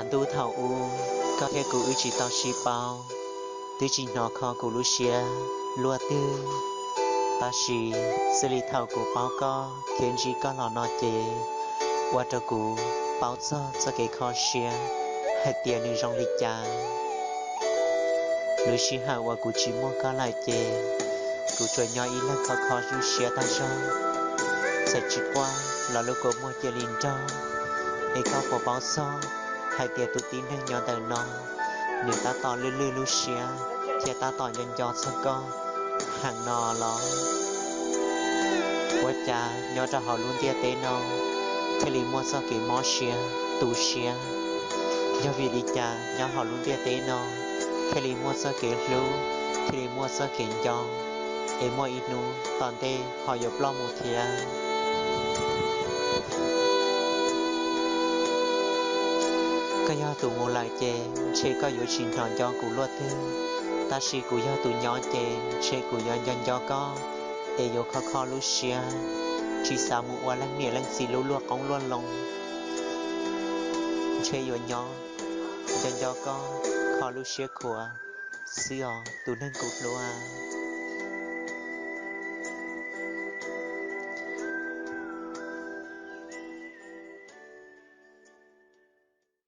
Ntuj, thaum ub koj thiab kuv wb tsis tau sib paub, twb tsis hnov kho kuv lub siab luaj twg. Tab sis xws li thaum kuv paub koj thiab ntsib koj los no ces ua rau kuv paub txog txoj kev kho siab hais tias nws zoo li cas. Lub sij hawm uas kuv tsis muaj koj lawm ces kuv tsuas nyob ib leeg kho kho lub siab tag zog. Txawm tsis quaj los lub kua muag cia li nrog, es koj puas paub txog hais tias tus tib neeg nyob ntawm no nws tab tom lwj lwj lub siab thiab tab tom nco nco txog koj heev no los? Ua cas nyob rau hauv lub ntiaj teb no thiaj li muaj txoj kev mob siab tu siab? Yog vim li cas nyob hauv lub ntiaj teb no thiaj li muaj txoj kev hlub, thiaj li muaj txoj kev nco, es muaj ib hnub tom ntej ho yuav ploj mus thiab? Koj yog tus mus lawm ces ntshe koj yuav tsis hnov nco kuv luaj twg, tab sis kuv yog tus nyob ces ntshe kuv yuav nco nco koj, es yuav kho kho lub siab, tsis xav mus ua leej niam leej txiv lub luaj qoob luaj loo. Ntshe yuav nyob nco nco koj, kho lub siab khuav xwb os tus neeg kuv hlub.